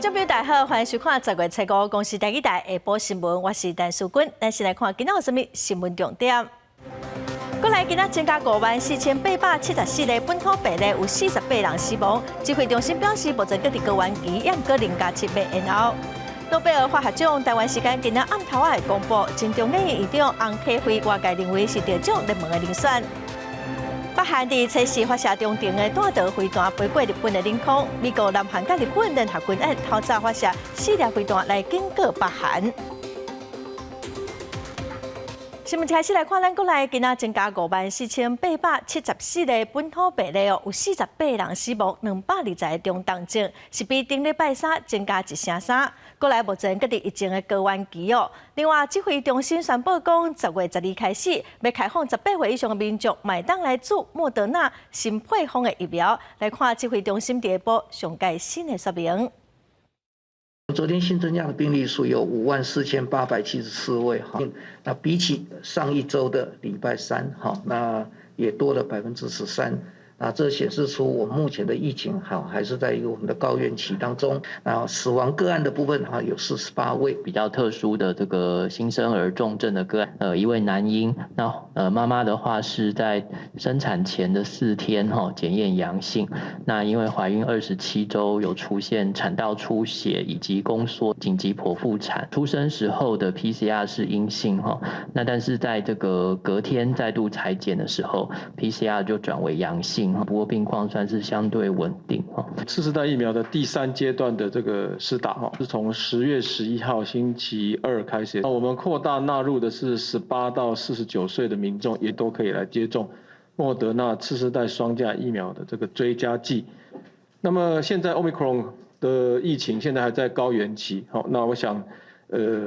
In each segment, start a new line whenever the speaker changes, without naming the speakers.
觀眾朋友大家好，歡迎收看10月初五公視台語台下晡新聞，我是陳淑君。咱先來看今仔有啥物新聞重點。國內今仔增加54,874例本土病例，有48人死亡。指揮中心表示，目前閣佇高原期，猶閣零加七欲延後。諾貝爾化學獎台灣時間今仔暗頭仔會公布，前中研院院長洪啟惠外界認為是得獎熱門的人選。北韓佇測試發射中程的彈道飛彈飛過日本的領空，美國、南韓佮日本聯合軍演透早發射四粒飛彈來警告北韓。新聞開始來看，咱國內今仔增加54,874例本土病例哦，有48人死亡，220個中重症，是比頂禮拜三增加一成三。國內目前閣佇疫情的高原期哦。另外，指揮中心宣布講，10月12開始，欲開放18歲以上的民眾，嘛會當來注莫德納新配方的疫苗。來看指揮中心下晡上蓋新的說明。
昨天新增加的病例數有54,874位，哈，那比起上一周的禮拜三，哈，那也多了13%。啊，這顯示出我們目前的疫情哈還是在一個我們的高原期當中。然後死亡個案的部分哈有48位。
比較特殊的這個新生兒重症的個案，一位男嬰，那媽媽的話是在生產前的4天哈檢驗陽性，那因為懷孕27週有出現產道出血以及宮縮，緊急剖腹產，出生時候的 PCR 是陰性哈，那但是在這個隔天再度採檢的時候，PCR 就轉為陽性。不過病況算是相對穩定哈。
次世代疫苗的第三階段的這個施打哈，是從10月11號星期二開始。那我們擴大納入的是18到49歲的民眾，也都可以來接種莫德納次世代雙價疫苗的這個追加劑。那麼現在 Omicron 的疫情現在還在高原期，好，那我想，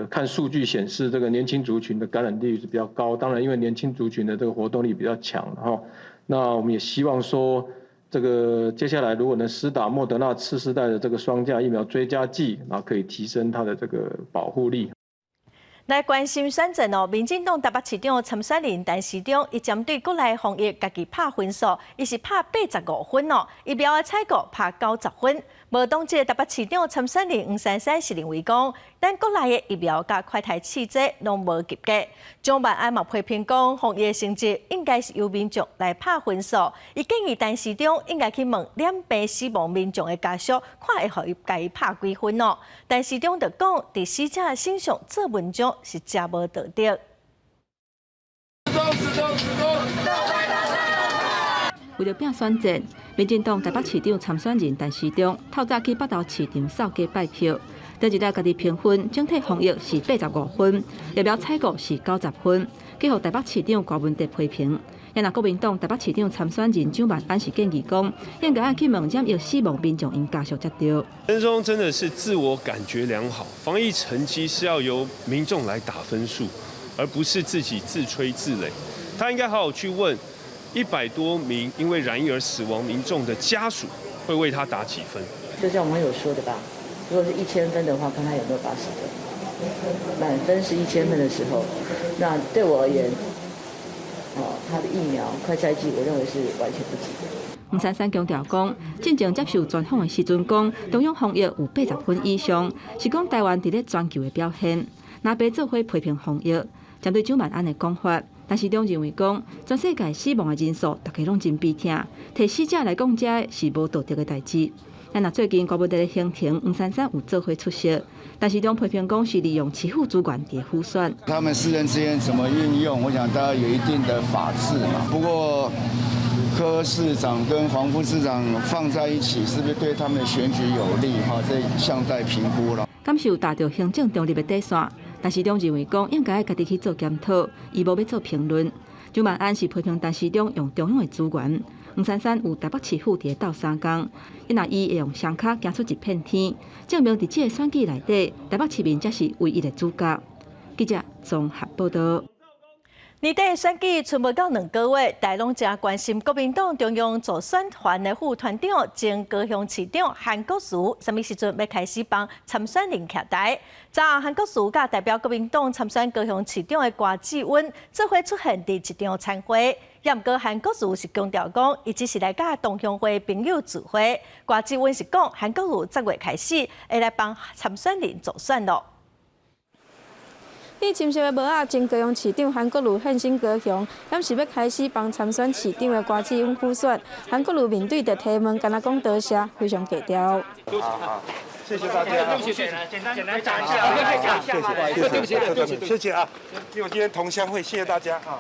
看數據顯示，這個年輕族群的感染率是比較高。當然，因為年輕族群的這個活動力比較強，哈。那我們也希望說，這個接下來如果能施打莫德納次世代的這個雙價疫苗追加劑，然後可以提升它的這個保護力。
來關心選戰哦，民進黨台北市長參選人陳時中，伊針對國內防疫家己拍分數，伊是拍85分哦，疫苗的採購拍90分。無黨籍台北市長參選人黃珊珊是認為講，咱國內的疫苗佮快篩試劑攏無及格。蔣萬安嘛批評講，防疫成績應該是由民眾來拍分數。伊建議陳時中應該去問染病死亡民眾的家屬，看會予伊共伊拍幾分哦。陳時中就講，佇死者身上做文章是誠無道德。
為著拼選戰，民進黨台北市長參選人陳時中透早去北投市場掃街拜票，第一日家己評分，整體防疫是85分，疫苗採購是90分，去予台北市長柯文哲批評。若國民黨台北市長參選人蔣萬安是建議講，應該愛去問染疫死亡民眾𪜶家屬才對。
陳時中真的是自我感覺良好，防疫成績是要由民眾來打分數，而不是自己自吹自擂。他應該好好去問100多名因為染疫而死亡民眾的家屬，會為他打幾分？
就像網友說的吧，如果是1000分的話，看他有沒有80分。滿分是一千分的時候，那對我而言，哦，他的疫苗快篩劑，我認為是完全不及格。
黃珊珊強調講，進前接受專訪的時陣講，中央防疫有80分以上，是講台灣佇咧全球的表現。若白做伙批評防疫，針對蔣萬安的講法，陳時中認為講，全世界死亡的人數，大家攏真悲痛，提死者來講，這是無道德的代誌。但若最近柯文哲的行程，黃珊珊有做伙出席，陳時中批評講是利用市府資源佇輔選。
他們私人之間怎麼運用，我想大家有一定的法治嘛。不過柯市長跟黃副市長放在一起，是不是對他們的選舉有利？哈，這尚待評估了。
敢是有踏著行政中立的底線，陳時中認為講應該家己去做檢討，伊無欲做評論。蔣萬安是批評陳時中用中央的資源，黃珊珊有台北市府佇咧鬥相共，若伊會用雙跤行出一片天，證明佇這個選舉內底，台北市民才是唯一的主角。記者綜合報道。
年底選舉賰無夠2個月，大家攏誠關心國民黨中央助選團的副團長、前高雄市長韓國瑜，啥物時陣欲開始幫參選人徛台？昨暗韓國瑜佮代表國民黨參選高雄市長的柯志恩做伙出現佇一場餐會，也毋過韓國瑜是強調講，伊只是來佮同鄉會朋友聚會。柯志恩是講，韓國瑜10月開始會來幫參選人助選囉。
戴深色的帽仔，前高雄市長韓國瑜現身高雄，顯示欲開始幫參選市長的柯志恩輔選。韓國瑜面對著提問，敢若講多謝，非常低調。
好，謝謝大家。謝謝，簡單簡單講一下，謝謝，對不起，對不起，謝謝啊，因為今天同鄉會，謝謝大家啊。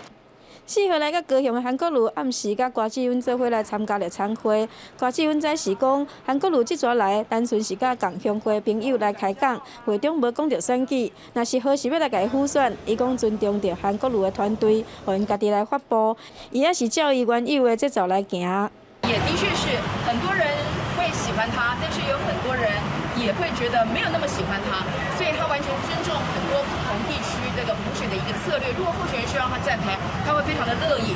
4號來到高雄的韓國瑜，暗時佮柯志恩做伙來參加著餐會。柯志恩載是講，韓國瑜這逝來，單純是佮同鄉會朋友來開講，會中無講著選舉。若是何時欲來共伊輔選，伊講尊重著韓國瑜的團隊，予𪜶家己來發布。伊也是照伊原有的節奏來行。
也的確是很多人會喜歡他，但是有很多人也會覺得沒有那麼喜歡他，所以他完全尊重很多不同地區這個補選的一個策略。如果候選人需要他站台，他會非常的樂意。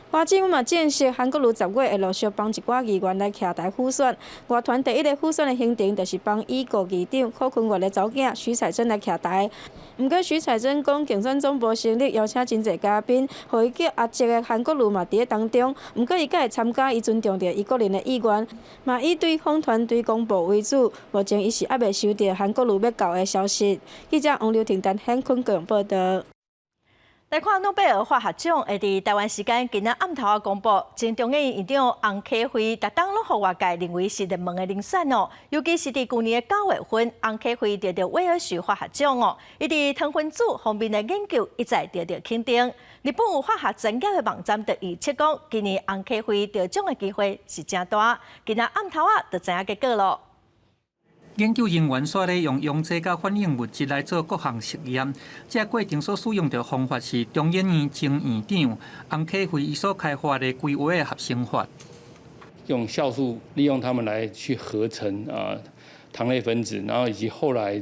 柯志恩嘛證實，韓國瑜10月會陸續幫一寡議員來徛台輔選。外團第一个輔選的行程，就是幫已故議長許坤元的查某囝許采真來徛台。毋過許采真講，競選總部成立邀請真濟嘉賓，予伊叫阿叔的韓國瑜嘛佇咧當中。毋過伊閣會參加，伊尊重著伊個人的意願，嘛以對方團隊公布為主。目前伊是猶未收著韓國瑜欲到的消息。記者王劉婷、陳顯坤高雄報導。
來看諾貝爾化學獎會佇台灣時間今仔暗頭仔公布，前中研院院長洪啟惠，逐冬攏予外界認為是熱門的人選哦。尤其是佇舊年的9月份，洪啟惠得著威爾許化學獎哦。伊佇糖分子方面的研究一再得著肯定。日本有化學專業的網站就預測講，今年洪啟惠得獎的機會是誠大。今仔暗頭仔就知影結果囉。
研究人員煞咧用溶劑佮反應物質來做各項實驗，這個過程所使用的方法是中研院前院長洪啟惠伊所開發的規劃的合成法。
用酵素利用它們來去合成啊糖類分子，然後以及後來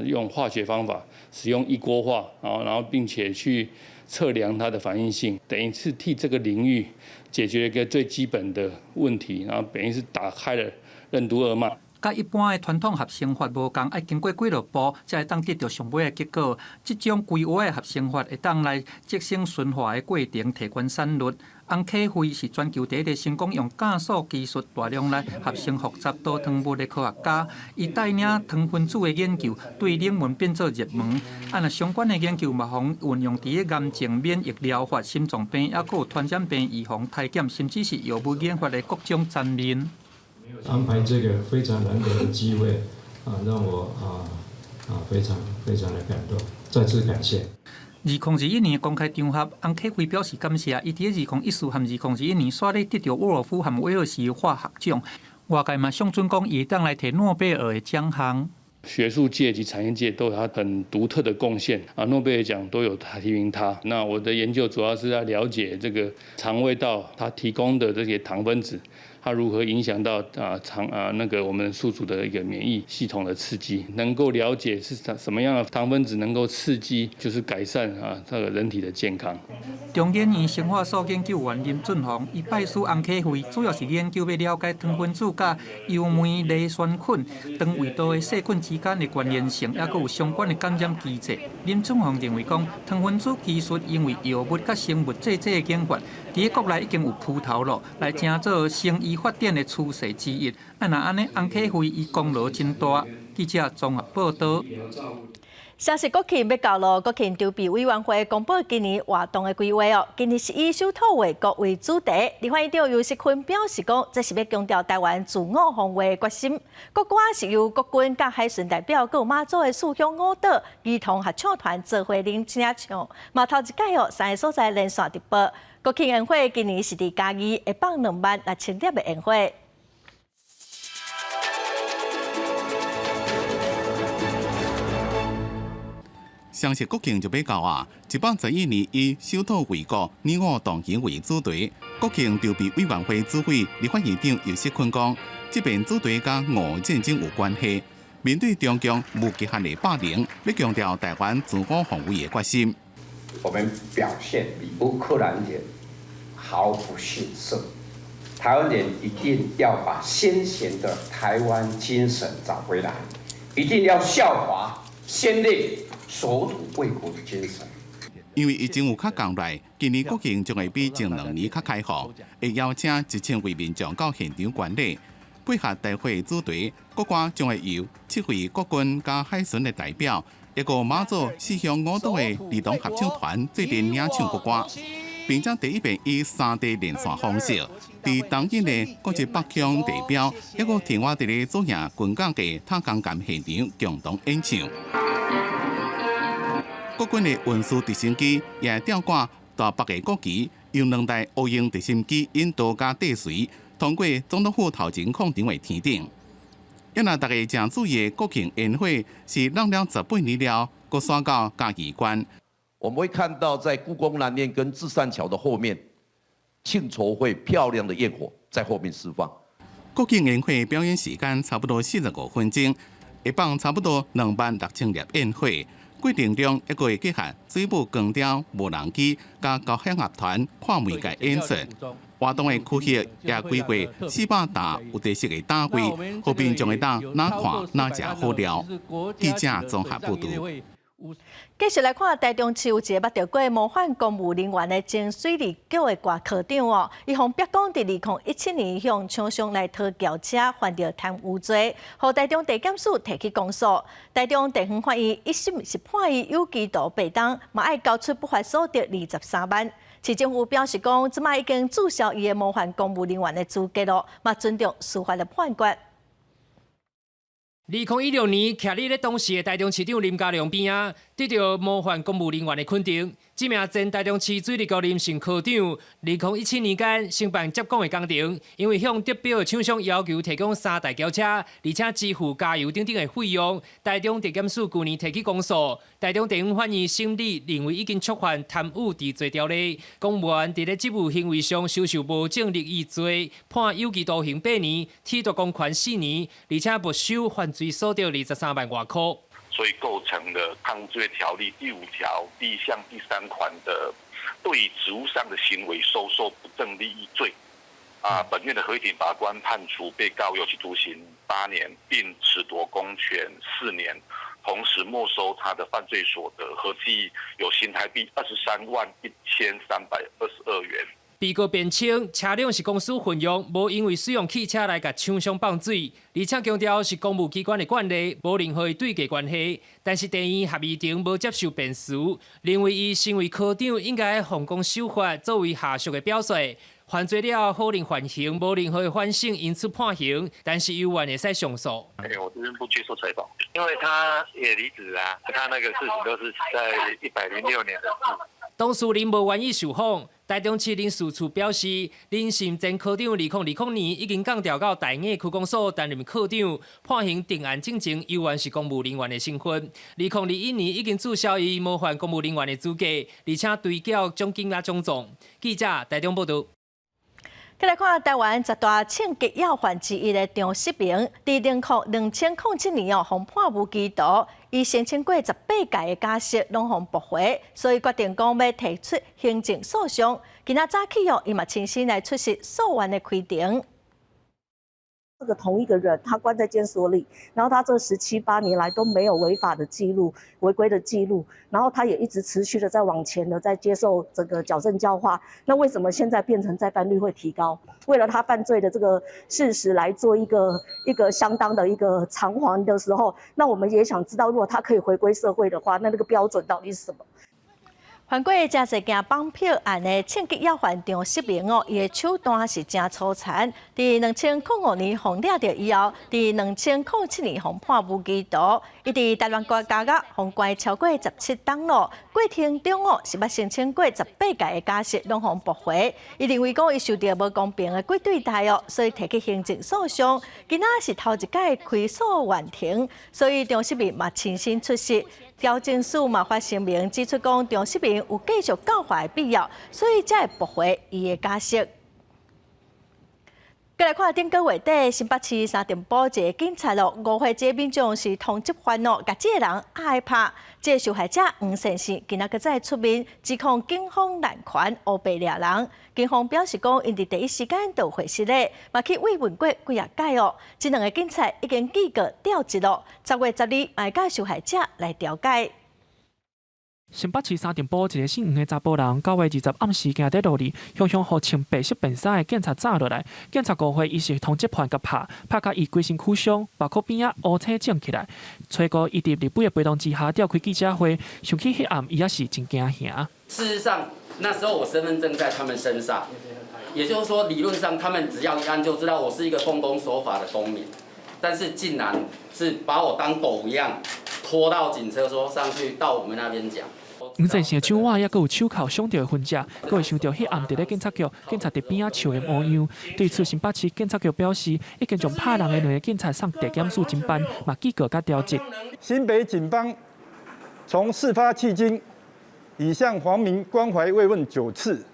用化學方法使用一鍋化，然後並且去測量它的反應性，等於是替這個領域解決一個最基本的問題，然後等於是打開了任督二脈。
佮一般的傳統合成法無仝，愛經過幾落步，才會當得著上尾的結果。這種規劃的合成法會當來節省純化的過程，提懸產率。洪啟惠是全球第一个成功用酵素技術大量來合成複雜多糖物的科學家。伊帶領糖分子的研究對冷門變做熱門。啊，若相關的研究嘛，予運用佇咧癌症免疫療法、心臟病，抑閣有傳染病預防、篩檢，甚至是藥物研發的各種層面。
安排這個非常難得的機會，啊，讓我非常非常的感動，再次感謝。
2021年公開場合，洪啟惠表示感謝。伊佇2014和2021年煞咧得著沃爾夫和威爾士化學獎，外界嘛相準講伊會當來提諾貝爾的獎項。
學術界及產業界都有他很獨特的貢獻啊，諾貝爾獎都有他提名他。那我的研究主要是在了解這個腸胃道它提供的這些糖分子，它如何影響到啊腸啊那個我們宿主的一個免疫系統的刺激，能夠了解是什麼樣的糖分子能夠刺激，就是改善啊這個人體的健康。
中研院生化所研究員林俊宏，伊拜師洪啟惠，主要是研究欲了解糖分子佮幽門螺旋菌、腸胃道的細菌之間的關聯性，抑閣有相關的感染機制。林俊宏認為講，糖分子技術因為藥物佮生物製劑的研發，佇國內已經有鋪頭路來成做生醫發展的趨勢之一。啊，若按呢，洪啟惠伊功勞真大。記者綜合報導。
雙十國慶欲到囉，國慶籌備委員會公布今年活動的規劃哦。今年是以守土衛國為主題。立法院長游錫堃表示講，這是欲強調台灣自我防衛的決心。國歌是由國軍佮海巡代表，閣有馬祖的四鄉五島兒童合唱團做伙領請唱。嘛頭一擺哦，三个所在連線直播。國慶煙火今年是佇嘉義會放26,000粒的煙火。
雙十國慶就欲到啊！111年以守土衛國、你我同行為主題，國慶籌備委員會主委立法院長游錫堃講，這遍主題佮俄烏戰爭有關係。面對中共無極限的霸凌，欲強調台灣自我防衛的決心。
我們表現比烏克蘭人毫不遜色。台灣人一定要把先賢的台灣精神找回來，一定要效法先烈守土衛國的精神。
因為疫情有較降來，今年國慶將會比前2年較開放，會邀請1000位民眾到現場觀禮。配合大會主題，國歌將會由七位國軍佮海巡的代表，一個馬祖四鄉五島的兒童合唱團做陣領唱國歌，並將第一遍以3D 連線方式，佇當今的國際北鄉地標，一個停活佇咧左營軍港的塔江艦現場共同演唱。國軍的運輸直升機也會吊掛台北的國旗，用兩台烏鷹直升機引導佮綴隨，通過總統府頭前廣場的天頂。也若大家誠注意的國慶煙火是弄了18年了，閣徙到嘉義縣。
我們會看到在故宮南院跟至善橋的後面，慶籌會漂亮的焰火在後面釋放。
國慶煙火表演時間差不多45分鐘，會放差不多26,000粒煙火。過程中，猶閣會結合水舞光雕、無人機、佮交響樂團跨媒介演出。活動的區域也規劃400棟有特色的攤位，予民眾會當若看若食好料。記者綜合報導。
繼續來看台中市有一个捌著過模範公務人員的前水利局的外科長哦，伊予人逼講佇2017年向廠商來討轎車，犯著貪污罪，予台中地檢署提起公訴。台中地方法院一審是判伊有期徒8冬，嘛愛交出不法所得23萬。市政府表示講，這擺已經註銷伊的模範公務人員的資格囉，嘛尊重司法的判決。
2016年，徛佇咧當時的台中市長林佳龍邊仔，得著模範公務人員的肯定。這名前台中市水利局林姓科長，2017年間承辦接管的工程，因為向得標的廠商要求提供三台轎車，而且支付加油等等的費用，台中地檢署舊年提起公訴，台中地方法院審理認為已經觸犯貪污治罪條例，公務員佇咧職務行為上收受無正利益罪，判有期徒刑8年，褫奪公權4年，而且沒收犯罪所得23萬外箍。
所以構成了貪污治罪條例第5條第1項第3款的對職務上的行為收受不正利益罪。啊，本院的合議庭法官判處被告有期徒刑8年，並褫奪公權4年，同時沒收他的犯罪所得，合計有新台幣231,322元。
被告辯稱，車輛是公司混用，無因為使用汽車來共廠商放水，而且強調是公務機關的慣例，無任何對價關係。但是地院合議庭無接受辯詞，認為伊身為科長應該奉公守法，作為下屬的表率。犯罪了後可能緩刑，無任何的反省，因此判刑。但是猶原會使上訴。
欸，我這邊不接受採訪，因為他也離職啊，他那個事情都是在106年的事。
當事人無願意受訪。台中市人事處表示，林姓前科長2020年已經降調到大雅區公所擔任科長，判刑定案進前，猶原是公務人員的身份。2021年已經註銷伊模範公務人員的資格，而且追繳獎金佮獎狀。記者台中報導。
再來看台灣十大槍擊要犯之一的張世明，佇2007年哦，予判無期徒，伊申請過18屆的假釋，攏予駁回，所以決定講欲提出行政訴訟。今仔早起哦，伊嘛親身來出席訴願的開庭。
這個同一個人，他關在監所裡，然後他這十七八年來都沒有違法的記錄、違規的記錄，然後他也一直持續的在往前的在接受這個矯正教化。那為什麼現在變成再犯率會提高？為了他犯罪的這個事實來做一個相當的一個償還的時候，那我們也想知道，如果他可以回歸社會的話，那個標準到底是什麼？
犯過誠濟件綁票案的槍擊要犯張世明哦，伊的手段是誠粗殘。佇2005年予掠著以後，佇2007年予判無期徒。伊佇台南縣監獄予關超過17冬囉。過程中哦，是捌申請過18屆的假釋，攏予駁回。伊認為講伊受著無公平的對待哦，所以提起行政訴訟。今仔是頭一擺開訴願庭，所以張世明嘛親身出席。矯正署嘛發聲明指出講，張世明有繼續教化的必要，所以才會駁回伊的假釋。閣來看頂個月底，新北市三重埔一个警察咯，誤會這个民眾是通緝犯哦，共這个人壓拍。這个受害者黃先生今仔閣再出面指控警方濫權烏白掠人。警方表示講，𪜶佇第一時間就會實咧，嘛去慰問過幾仔擺哦。這兩个警察已經記過調職咯，10月12嘛會佮受害者來調解。
新北市三重埔一个姓黃的查埔人，9月20暗時行佇路裡，雄雄予穿白色便衫的警察紮落來，警察誤會伊是通緝犯，共拍，拍甲伊規身軀傷，目殼邊仔烏青腫起來。初五伊佇立委的陪同之下召開記者會，想起彼暗伊也是真驚嚇。
事實上，那時候我身份證在他們身上，也就是說，理論上他們只要一按就知道我是一個奉公守法的公民，但是竟然是把我當狗一樣拖到警車，說上去到我們那邊講。
黃先生手腕猶閣有手銬傷著的痕跡，閣會想著彼暗佇咧警察局，警察佇邊仔笑的模樣。對此，新北市警察局表示，已經將拍人的兩个警察送地檢署偵辦，嘛記過佮調職。
新北警方從事發迄今，已向黃民關懷慰問9次，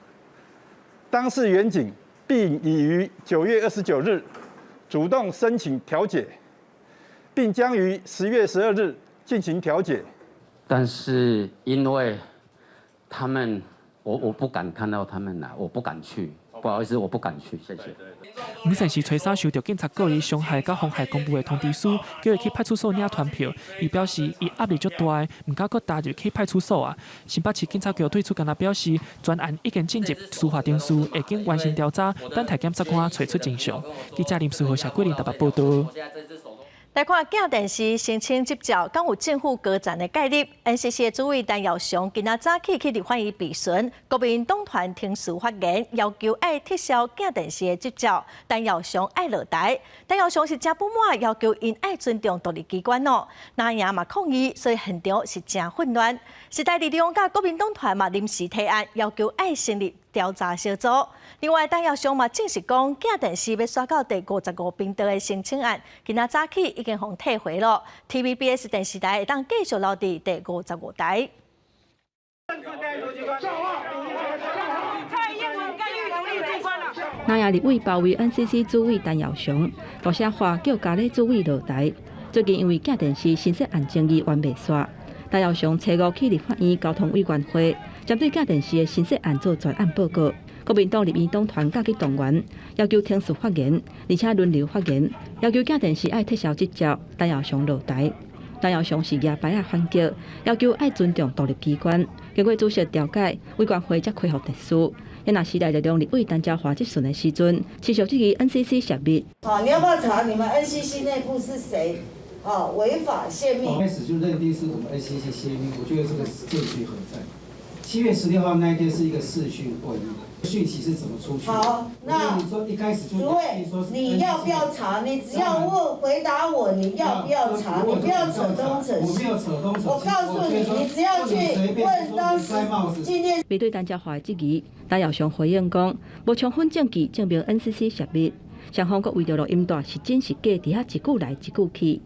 當事員警並已於9月29日主動申請調解，並將於10月12日進行調解。
但是因為他們，我不敢看到他們啦，我不敢去，不好意思，我不敢去，謝謝。
黃先生初三收著警察告伊傷害佮妨害公務的通知書，叫伊去派出所領傳票。伊表示，伊壓力足大，毋敢閣踏入去派出所啊。新北市警察局對此敢若表示，全案已經進入司法程序，會經完成調查，等待檢察官揣出真相。記者林思豪、謝桂林台北報導。
來看鏡電視申請執照，敢有政府高層的介入？NCC 的主委陳耀祥今仔早起去立法院備詢，國民黨團停事發言，要求愛撤銷鏡電視的執照。陳耀祥愛落台，陳耀祥是誠不滿，要求𪜶愛尊重獨立機關哦。藍營嘛抗議，所以現場是誠混亂。時代力量佮國民黨團嘛臨時提案，要求愛成立調查小組。另外，陳耀祥嘛證實講，鏡電視欲徙到第55頻道的申請案，今仔早起已經予退回了。TVBS 電視台會當繼續留佇第55台。
藍營立委包圍 NCC 主委陳耀祥，大聲喊叫佳麗主委落台。最近因為鏡電視申說案爭議還袂煞，陳耀祥初五去立法院交通委員會，針對鏡電視的申說案做專案報告。國民黨立院黨團佮去動員，要求停止發言，而且輪流發言，要求鏡電視愛撤銷執照，陳耀祥落台。陳耀祥是舉牌仔反擊，要求愛尊重獨立機關。經過主席調解，委員會才恢復秩序。若時代力量立委陳昭華質詢的時陣，持續質疑 NCC 泄密。
好，你要不要查你們 NCC 內部是誰？啊，違法泄密。
開始就認定是我們 NCC 泄密，我覺得這個證據何在？7月16號那一天是一個視訊會議，訊息是怎麼出去？
好，那
你說一開始就
主委，你要不要查？你只要問回答我，你要不要查？你不要扯東扯西。
我沒有扯東扯西。
我告訴你，你只要去問當時今天。
面對陳昭華的質疑，陳耀祥回應講，無充分證據證明 NCC 泄密，雙方閣為著錄音帶是真是假，佇遐一句來一句去。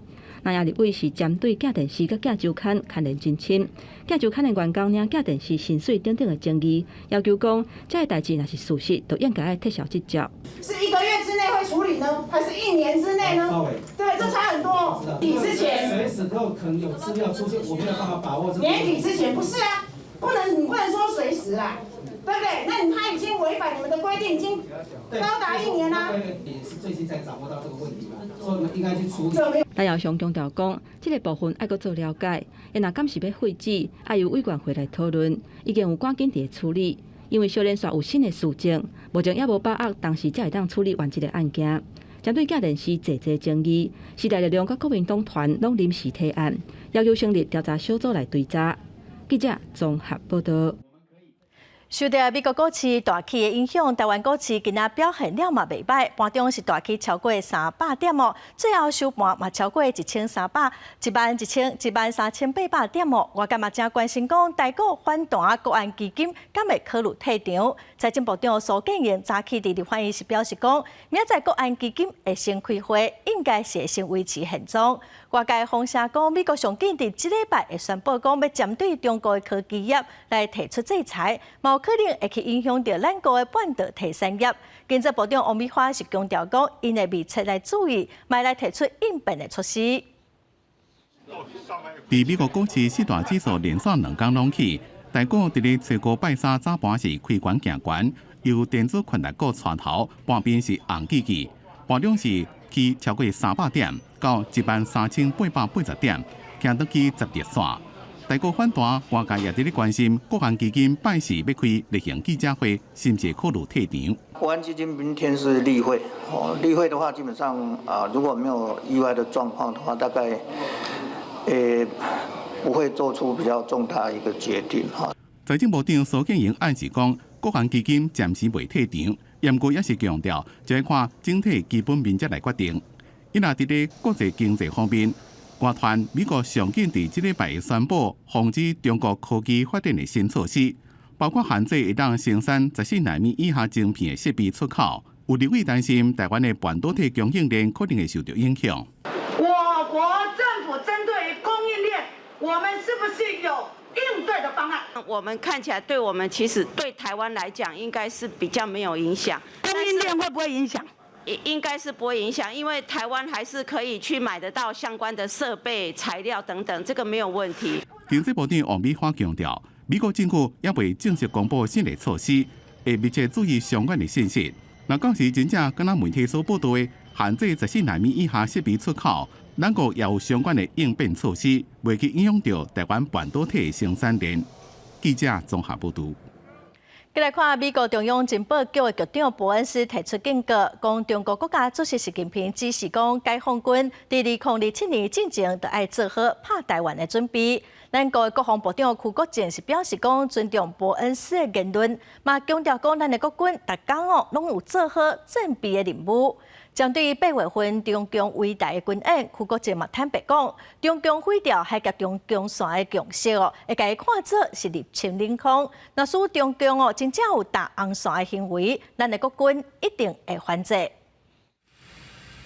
藍營立委是針對鏡電視佮鏡週刊牽連真深，鏡週刊的員工領鏡電視薪水等等的爭議，要求講這个代誌若是事實，就應該愛撤銷執照。
是一個月之內會處理呢，還是一年之內呢？對，這差很多。底之前，
隨時都可能有資料出現，我沒有辦法把握。
年底之前不是啊，不能你不能說隨時啊，對不對？那他已經違反你們的規定，已經高達一年啦。
也是最近才掌握到這個問題嘛，所以我們應該去處理。
陳耀祥強調講，這个部分愛閣做了解，伊若敢是欲廢止，愛由委員會來討論，已經有趕緊佇處理，因為小連續有新的事證，目前猶無把握當時才會當處理完這个案件。針對鏡電視濟濟爭議，時代力量佮國民黨團攏臨時提案，要求成立調查小組來追查。記者綜合報導。
受著美國股市大起的影響，台灣股市今仔表現了嘛袂䆀，盤中是大起超過300點哦，最後收盤嘛超過1萬1,300點哦。外界嘛誠關心講，台股反彈，國安基金敢會考慮退場？財政部長蘇建榮早起佇立法院時表示講，明仔載國安基金會先開會，應該是會先維持現狀。外界風聲講，美國上緊佇這禮拜會宣布講，欲針對中國的科技業來提出制裁，嘛有有可能會去影響著咱國的半導體產業。經濟部長王美花是強調講，𪜶會密切來注意，嘛來提出應變的措施。
佇美國股市四大指數連續兩工攏起，台股佇咧初五拜三早盤是開懸行懸，由電子權值股帶頭，盤面是紅記記，盤中是起超過300點，到13,880點，行轉去十日線。台股反彈，外界也佇咧關心國安基金拜四欲開例行記者會，是毋是考慮退場？
國安基金明天是例會，哦，例會的話，基本上啊，如果沒有意外的狀況的話，大概，不會做出比較重大一個決定哈。
財政部長蘇建榮暗示講，國安基金暫時袂退場，毋過也是強調，就欲看整體基本面才來決定。伊若佇咧國際經濟方面，外傳美國上緊佇這禮拜宣布防止中國科技發展的新措施，包括限制會當生產14納米以下晶片的設備出口。有立委擔心台灣的半導體供應鏈可能會受著影響。
我國政府針對供應鏈，我們是不是有應對的方案？
我們看起來對我們其實對台灣來講，應該是比較沒有影響。
供應鏈會不會影響？
應該是不會影響，因為台灣還是可以去買得到相關的設備、材料等等，這個沒有問題。
經濟部長王美花強調，美國政府猶未正式公布新的措施，會密切注意相關的信息。若到時真正敢若媒體所報道的限制14納米以下設備出口，咱國也有相關的應變措施，袂去影響著台灣半導體的生產鏈。記者綜合報導。
繼來看美國中央情報局的局長伯恩斯提出警告，講中國國家主席習近平指示講，解放軍佇2027年進前就愛做好拍台灣的準備。咱國的國防部長邱國正是表示講尊重伯恩斯的言論，嘛強調講咱的國軍逐工哦攏有做好戰備的任務。針對8月份中共圍台的軍演，邱國正嘛坦白講，中共毀掉海峽中疆線的共識哦，會共伊看做是入侵領空。若使中共哦真正有踏紅線的行為，咱的國軍一定會反制。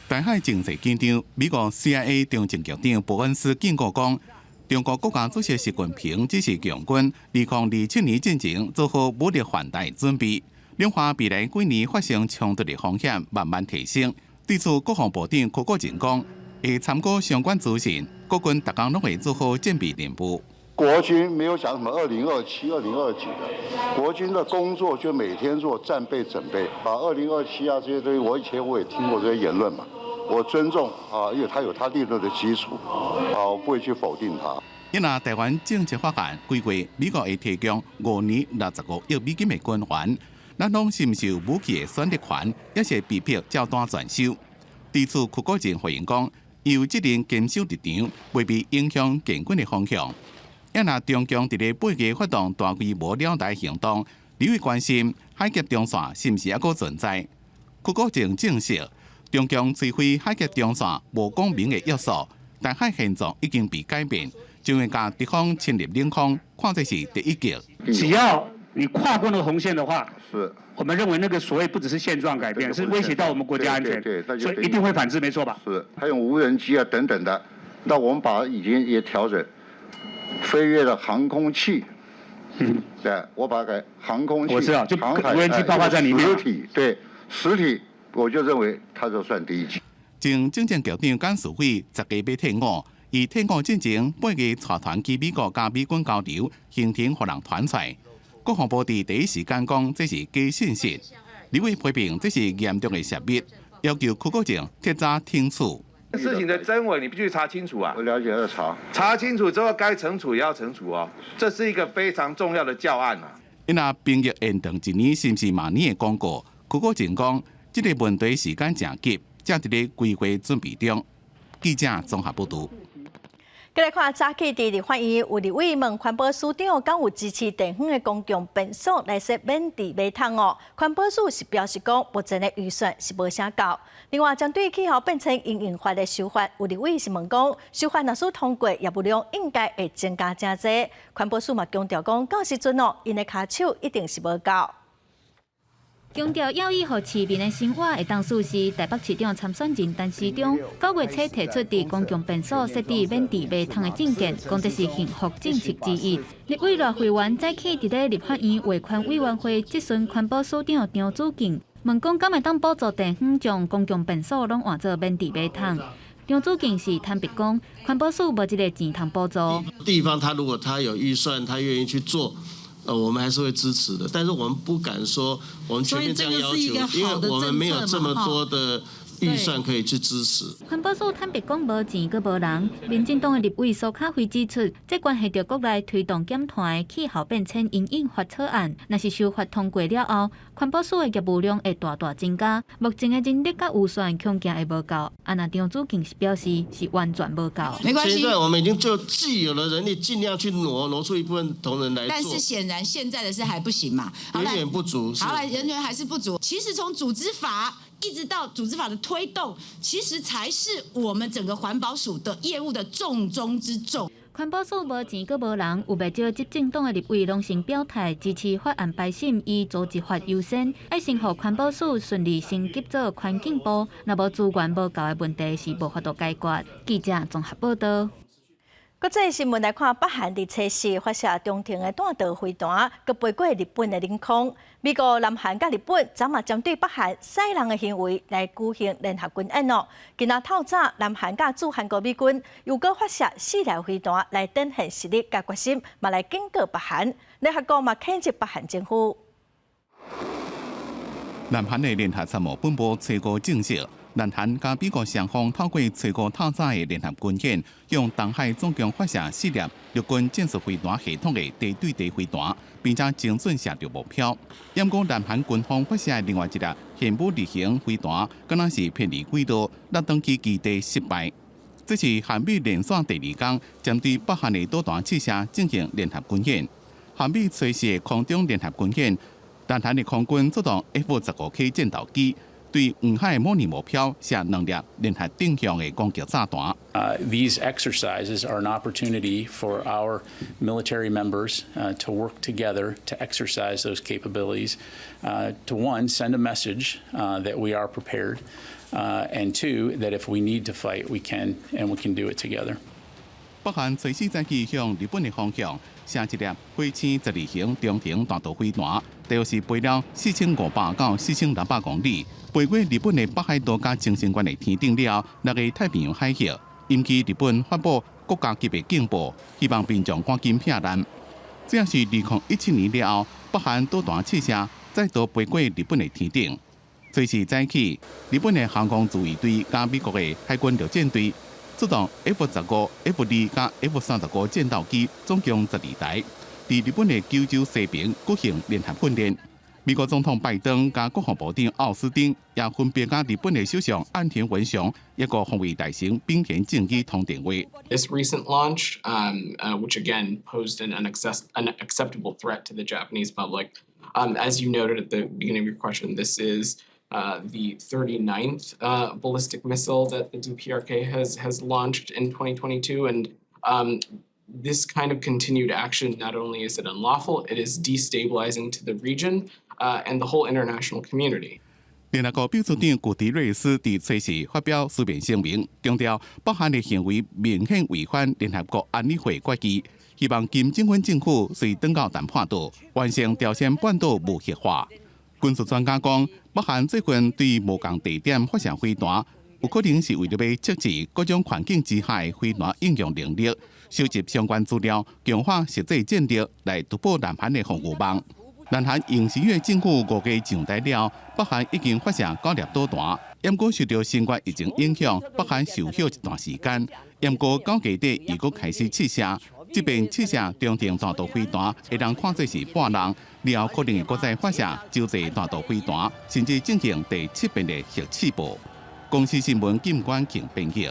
台海情勢緊張，美國 CIA 中情局長伯恩斯警告講，中國國家主席習近平指示共軍，2027年進前做好武力犯台準備。兩岸未來幾年發生衝突的風險慢慢提升。對此，國防部長柯國正講，會參考相關資訊，國軍逐工攏會做好戰備任務。
國軍沒有講什麼2027、2029的，國軍的工作就每天做戰備準備。啊，2027啊這些東西，我以前我也聽過這些言論嘛，我尊重啊，因為他有他立論的基礎，啊，我不會去否定他。
因為台灣政策法案規劃，美國會提供5年65億美金的軍援。咱攏是毋是有武器的選擇權，抑是被迫照單全收？對此，柯國正回應講，有責任堅守立場，袂被影響建軍的方向。抑若中共佇咧8月發動大規模繞台行動，立委關心海峽中線是毋是猶閣存在？柯國正證實，中共摧毀海峽中線無講明的約束，台海現狀已經被改變，將會共敵方侵入領空看作是第一擊。
只要你跨過那個紅線的話，
是，
我們認為那個所謂不只是現狀改變，是威脅到我們國家安全，
對，
所以一定會反制，沒錯吧？
是，還有無人機啊等等的，那我們把已經也調整，飛越了航空器，對，我把它改航空器，
我知道，就無人機包括在裡面。
實體對實體，我就認為它就算第一擊。
前政戰局長簡世偉10月欲退伍，伊退伍進前8月帶團去美國佮美軍交流，行程予人傳出來。國防部佇第一時間講這是假信息，立委批評這是嚴重的泄密，要求柯國正徹查清楚。
事情的真偽你必須查清楚啊！
我了解要查，
查清楚之後該懲處也要懲處哦，這是一個非常重要的教案啊。
因若兵役延長一年，是毋是明年的公告？柯國正講，這個問題時間誠急，正佇咧規劃準備中。記者綜合報導。
繼來看早起佇立法院有立委問環保署長，敢有支持地方的公共便所來設免治馬桶哦？環保署是表示講，目前的預算是無啥夠。另外，針對氣候變遷因應法的修法，有立委是問講，修法若使通過，業務量應該會增加誠濟。環保署嘛強調講，到時陣哦，𪜶的跤手一定是無夠。
強調要予市民的生活會當舒適。台北市長參選人陳時中9月初提出佇公共便所設置免治馬桶的政見，講這是幸福政策之一。立委賴惠元早起佇咧立法院衛環委員會質詢環保署長張子敬，問講敢會當補助地方將公共便所攏換做免治馬桶。張子敬是坦白講，環保署無這个錢通補助。
地方他如果他有預算，他願意去做，我們還是會支持的。但是我們不敢說我們全面這樣要求，因為我們沒有這麼多的預算可以去支持。
環保署坦白講無錢，閣無人。民進黨的立委蘇卡輝指出，這關係著國內推動減碳的氣候變遷因應法草案，若是修法通過了後，環保署的業務量會大大增加。目前的人力佮預算恐驚會無夠。啊，若張子敬是表示是完全無夠。
沒關係，現在我們已經就既有的人力，盡量去挪出一部分同仁來做。
但是顯然現在的是還不行嘛，
遠遠不足。
好來，人員還是不足。其實從組織法一直到組織法的推動，其實才是我們整個環保署的業務的重中之重。
環保署無錢，閣無人，有袂少執政黨的立委攏先表態支持法案排審，以組織法優先，愛先予環保署順利升級做環境部，若無資源無夠的問題是無法度解決。記者綜合報道。
國際新聞來看，北韓佇初四發射中程的彈道飛彈，閣飛過日本的領空。美國、南韓佮日本昨嘛針對北韓使狼的行為來舉行聯合軍演哦。今仔透早，南韓佮駐韓國美軍又閣發射四粒飛彈來展現實力佮決心，嘛來警告北韓。聯合國嘛譴責北韓政府。
南韓的聯合參謀本部初五證實，南韓佮美國雙方透過初五透早的聯合軍演，向東海總共發射四粒陸軍戰術飛彈系統的地對地飛彈，並且精準射著目標。毋過南韓軍方發射的另外一粒玄武二型飛彈，敢若是偏離軌道，落轉去基地失敗。這是韓美連續第二工針對北韓的導彈試射進行聯合軍演。韓美初四的空中聯合軍演，南韓的空軍出動 F-15K 戰鬥機，對黃海模擬目標射兩粒聯合定向的攻擊炸彈。
These exercises are an opportunity for our military members to work together to exercise those capabilities, to one, send a message that we are prepared, and two, that if we need to fight, we can, and we can do it together.
北韓隨時早起向日本的方向射一粒火星12型中程彈道飛彈，大約是飛了4500到4600公里，飛過日本的北海道佮沖繩縣的天頂了後，落入太平洋海域，引起日本發布國家級的警報，希望民眾趕緊避難。這也是2017年了後，北韓導彈試射再度飛過日本的天頂。隨時早起，日本的航空自衛隊佮美國的海軍陸戰隊出動 F-15、F-2佮 F-35戰鬥機，總共12台，佇日本的九州西爿舉行聯合訓練。美國總統拜登佮國防部長奧斯汀也分別佮日本的首相岸田文雄，抑閣防衛大臣濱田正義通電話。
This recent launch, which again posed an unacceptable threat to the Japanese public, as you noted at the beginning of your question, this is the 39th ballistic missile that the DPRK has launched in 2022, and this kind of continued action, not only is it unlawful, it is destabilizing to the region and the whole international community.
聯合國秘書長古迪瑞斯佇初四發表書面聲明，強調北韓的行為明顯違反聯合國安理會決議，希望金正恩政府隨轉到談判桌，完成朝鮮半島無核化。軍事專家講，北韓最近對無仝地點發射飛彈，有可能是為著欲測試各種環境之下的飛彈應用能力，收集相關資料，強化實際戰力來突破南韓的防禦網。南韓尹錫悅政府五月上台了，北韓已經發射九粒導彈，毋過受到新冠疫情影響，北韓受歇一段時間。毋過9月底又閣開始試射，這遍試射中程彈道飛彈，會當看做是半人，了後可能會閣再發射洲際彈道飛彈，甚至進行第七遍的核試爆。公視新聞金冠慶編譯。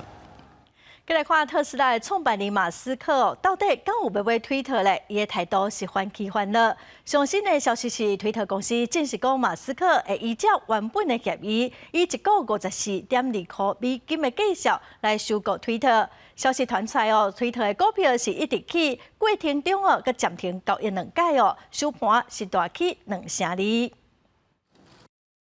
閣來看特斯拉的創辦人馬斯克，到底敢有欲買推特咧？伊的態度是歡喜歡樂。上新的消息是，推特公司證實講，馬斯克會依照原本的協議，以一股54.2塊美金的價數來收購推特。消息傳出來哦，推特的股票是一直起，過程中哦，閣暫停交易兩擺哦，收盤是大起兩成二。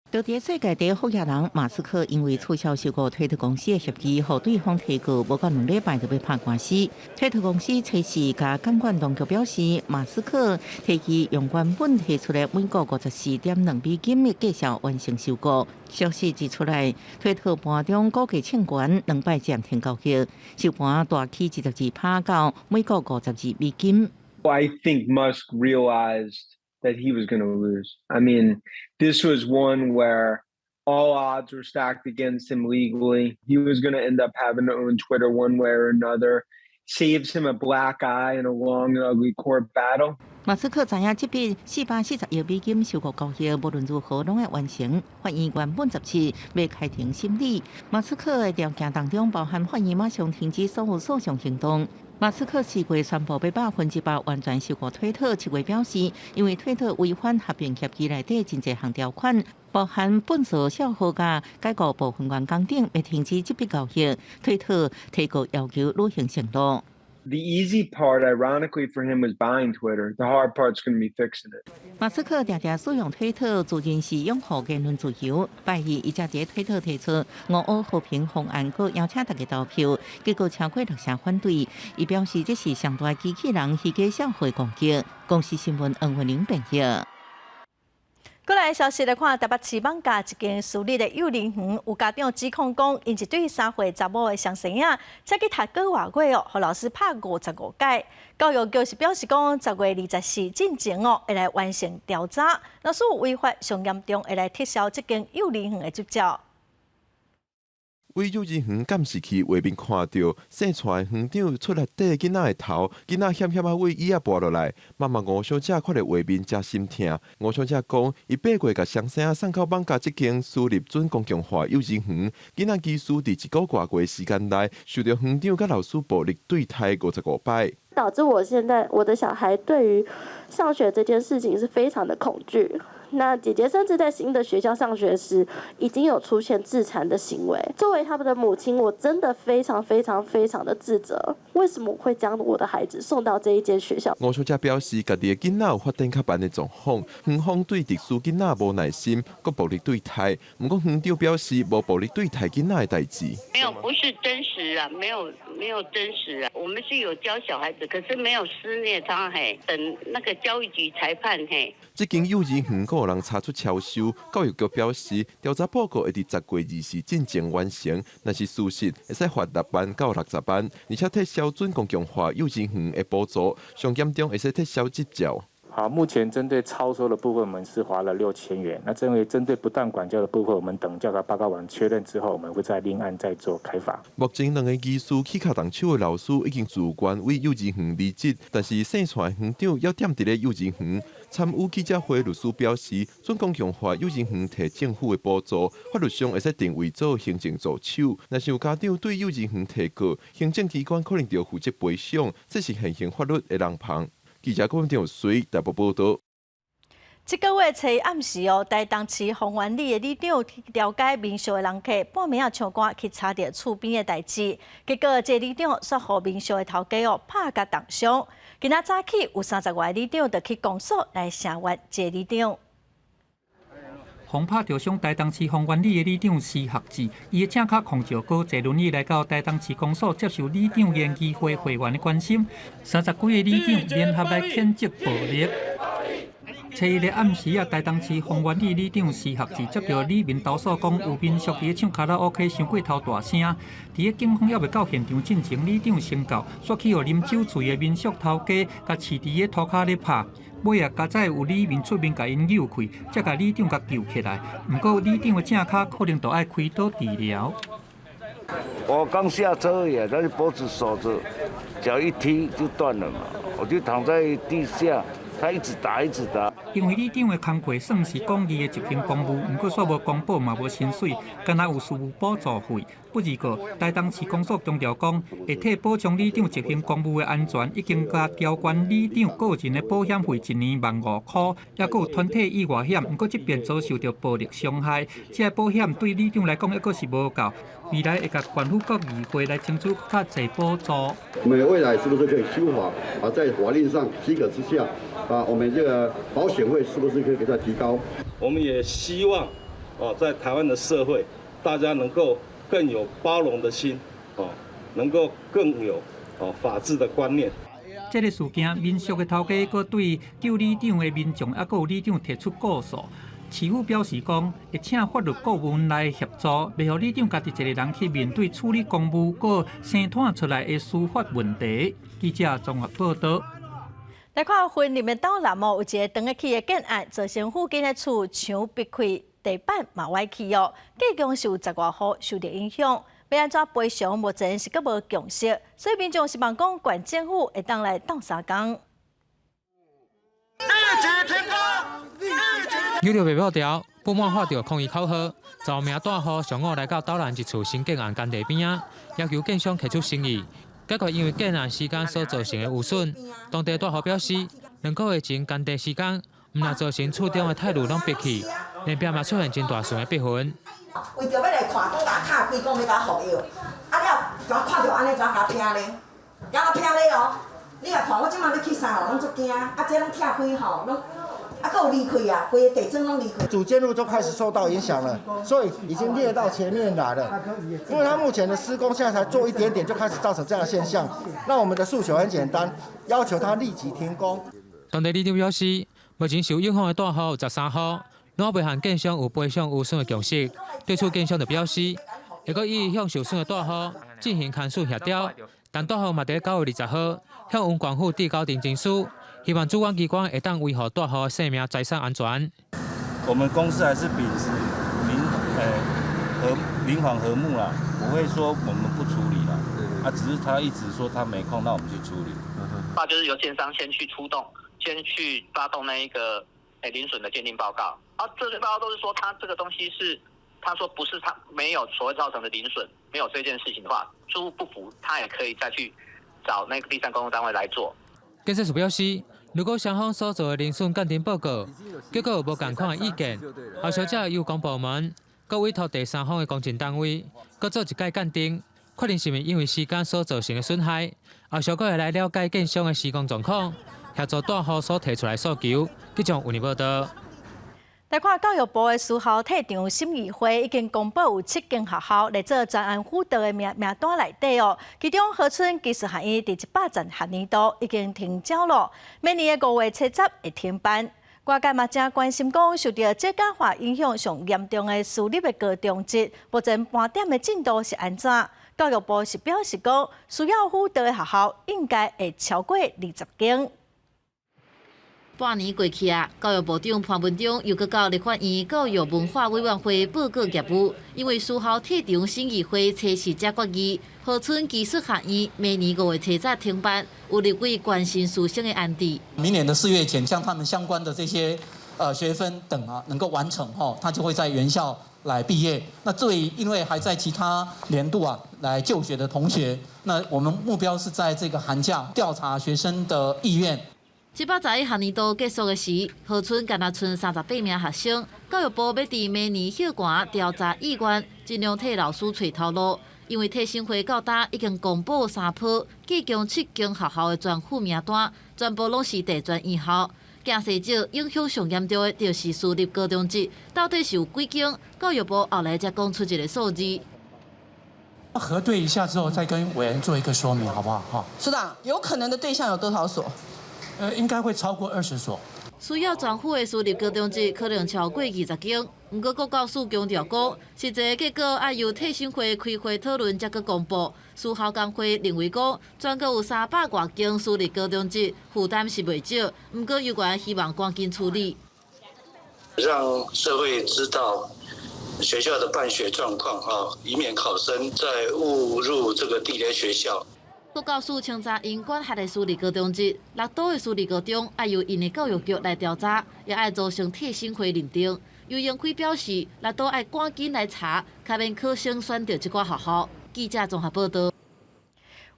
到佇世界第一富額人馬斯克，因為取消收購推特公司的協議，予對方提告，無夠2禮拜就欲拍官司。推特公司初時共監管當局表示，馬斯克提議用原本提出的每股54.2美金的價數完成收購。消息一出來，推特盤中股價衝懸兩擺暫停交易，收盤大起22%到每股52美金。
I think Musk realized that he was going to lose. I mean, this was one where all odds were stacked against him legally. He was going to end up having to own Twitter one way or another. Saves him a black eye in a long and ugly court battle.
馬斯克知影這筆440億美金收購交易，無論如何攏愛完成。法院原本17欲開庭審理，馬斯克的條件當中包含法院馬上停止所有訴訟行動。馬斯克4月宣布欲100%完全收購推特，7月表示，因為推特違反合併協議內底真濟項條款，包含笨舌笑話佮解僱部分員工等，欲停止這筆交易。推特提告要求履行承諾。
The easy part, ironically for him, was buying Twitter. The hard part's going to be fixing it.
馬斯克常常使用推特，自認是擁護言論自由。拜二，伊才佇推特提出俄烏和平方案，閣邀請大家投票，結果超過六成反對。伊表示這是上大機器人虛假笑話攻擊。公視新聞黃慧玲編譯。
過來消息來看，台北市艋舺一間私立的幼兒園，有家長指控講，𪜶一對3歲查某的雙生仔，才去讀個外月哦，予老師拍55擺。教育局是表示講，10月24進前哦，會來完成調查，若是有違法上嚴重，會來撤銷這間幼兒園的執照。
對幼兒園監視器畫面看著，姓蔡的園長出來綴囡仔的頭，囡仔險險仔對椅仔跋落來。媽媽吳小姐看著畫面誠心疼。吳小姐講，伊8月共雙生仔送到艋舺這間私立準公共化幼兒園，囡仔其實佇一個外月時間內，受著園長佮老師暴力對待55擺。
導致我現在我的小孩對於上學這件事情是非常的恐懼。那姐姐甚至在新的學校上學時，已經有出現自殘的行為。作為他們的母親，我真的非常非常非常的自責。為什麼我會將我的孩子送到這一間學校？
吳小姐表示，家己的囡仔有發展較慢的狀況，園方對特殊囡仔無耐心，閣暴力對待。毋過園長表示，無暴力對待囡仔的代誌。
沒有，不是真實啊，沒有，沒有真實啊。我們是有教小孩子，可是沒有施虐他嘿。等那個教育局裁判嘿。
這間幼兒園閣有人查出超收，教育局表示，調查報告會佇10月24進前完成。若是屬實，會使罰6萬到60萬，而且撤銷準公共化幼兒園的補助，上嚴重會使撤銷執照。
好，目前針對超收的部分，我們是罰了6000元。那針對針對不當管教的部分，我們等調查報告完確認之後，我們會再另案再做開罰。
目前兩個疑似起跤動手的老師已經自願對幼兒園離職，但是姓蔡的園長猶踮佇咧幼兒園。參與記者會律師表示，準公共化幼兒園提政府的補助，法律上會使定位做行政助手。若是有家長對幼兒園提告，行政機關可能著負責賠償，這是現行法律的漏縫。記者郭文水台北報導。
這個月初暗時哦，台東市豐原里的里長去調解民宿的人客，半暝仔唱歌去插著厝邊的代誌，結果這里長煞予民宿的頭家哦拍共重傷。今仔早起有30外里長就去公所來聲援這里長。
予拍著傷台東市豐原里的里長施學智，伊的正跤控石哥坐輪椅來到台東市公所接受里長研議會會員的關心。30幾个里長聯合來譴責暴力。初一的暗時啊，台東市豐原里里長施學智接著里民投訴講，有民宿佇咧唱卡拉 OK 傷過頭大聲。佇咧警方猶未到現場進前，里長先到，煞去予啉酒醉的民宿頭家共飼佇咧塗跤咧拍。尾仔，佳哉有里民出面共𪜶搝開，才共里長共救起來。毋過里長的正跤可能著愛開刀治療。
我剛下車而已，他就脖子鎖著，腳一踢就斷了嘛，我就躺在地下。他一直打，一直打。
因為里長的工課算是廣義的執行公務，毋過煞無公保嘛無薪水，干焦有事務補助費。不過，台東市公所強調講，會替保障里長執行公務的安全，已經共調懸里長個人的保險費一年15,000塊，猶閣有團體意外險。毋過這邊遭受著暴力傷害，這个保險對里長來講猶閣是無夠。未來會共縣府閣議會來爭取較濟補助。
我們未來是不是可以修法啊？在法令上許可之下，啊，我們這個保險費是不是可以給它提高？
我們也希望
哦，在台灣的社會，大家能夠更有包容的心，哦，能夠更有哦法治的觀念。
這个事件，民宿的頭家閣對救里長的民眾，抑閣有里長提出告訴。市府表示講，會請法律顧問來協助，袂予里長家己一个人去面對處理公務，閣生湠出來的司法問題。記者綜合報道。
來看雲林的斗南哦，有一个斷去的建案，造成附近的厝牆壁開，地板嘛歪去哦，計共是有十外戶受著影響。欲按怎賠償，目前是閣無共識，所以民眾希望講，縣政府會當來鬥相共。
扭著白布條，不滿發著抗議口號，十名大戶上午來到斗南一處新建案工地邊仔，要求建商提出誠意，解決因為建案時間所造成的污損。當地大戶表示，兩個月前工地施工，毋但造成厝中的鐵路攏閉去，連壁嘛出現真大寸的篦痕。
為著欲來看，閣共敲開，講欲共我服藥，啊了，怎看著按呢，怎共聽咧？共我聽咧哦！你若看我這馬欲去三樓，攏足驚，啊這攏拆開吼，攏啊閣有離開啊，規个地磚攏離開。
主建築都開始受到影響了，所以已經列到前面來了。因為他目前的施工現在才做一點點，就開始造成這樣的現象。那我們的訴求很簡單，要求他立即停工。
當地里長表示，目前受影響的大戶有13戶。攏未和建商有賠償污損的共識，對此建商就表示，會閣一一向受損的大戶進行牽涉協調，但大戶嘛佇9月20號向縣官府遞交呈請書，希望主管機關會當維護大戶的生命財產安全。
我們公司還是秉持民訪和睦啦，不會說我們不處理啦，啊，只是他一直說他沒空，那我們去處理。
那就是由建商先去出動，先去發動那一個鄰損的鑑定報告。啊，這些報告都是說他這個東西是，他說不是他沒有所謂造成的鄰損，沒有這件事情的話，住戶不服，他也可以再去找那個第三公共單位來做。
建設署表示，如果雙方所做的鄰損鑑定報告結果有無仝款的意見，後續才由公部門閣委託第三方的工程單位閣做一擺鑑定，確認是毋因為時間所造成的損害，後續閣會來了解建商的施工狀況，協助大戶所提出來訴求。記者有報道。
來看教育部的私校退場審議會已經公布有7間學校列做專案輔導的名單內底哦。其中河村技術學院佇110學年度已經停招了，明年的5月7日會停辦。外界嘛誠關心講，受著少子化影響上嚴重的私立的高中職，目前盤點的進度是按怎？教育部是表示講，需要輔導的學校應該會超過20間。
半年過去啊，教育部長潘文忠又閣到立法院教育文化委員會報告業務，因為私校退場審議會測試才決議，河村技術學院明年5月7日停辦，有立委關心師生的安置。
明年的4月前，將他們相關的這些學分等啊，能夠完成吼，他就會在原校來畢業。那對於因為還在其他年度啊來就學的同學，那我們目標是在這個寒假調查學生的意願。
111學年度結束的時，河村干焦賰38名學生。教育部欲佇明年歇寒調查意願，盡量替老師揣頭路。因為退審會到今已經公布3波，計共7間學校的專輔名單，全部攏是地專院校。驚細少影響上嚴重的，就是私立高中職，到底是有幾間？教育部後來才講出一個數字。
核對一下之後，再跟委員做一個說明，好不好？哈，
署長，有可能的對象有多少所？
應該會超過20所。
需要專輔的私立高中職可能超過20間，毋過國教署強調講，實際結果愛由退審會開會討論才閣公布。私校工會認為講，全國有300外間私立高中職，負擔是袂少，毋過有關希望趕緊處理，
讓社會知道學校的辦學狀況啊，以免考生再誤入這個地雷學校。
國教署清查𪜶管轄的私立高中職，6都的私立高中愛由𪜶的教育局來調查，也愛組成退審會認定。游盈輝表示，6都愛趕緊來查，較免考生選著這寡學校。記者綜合報道。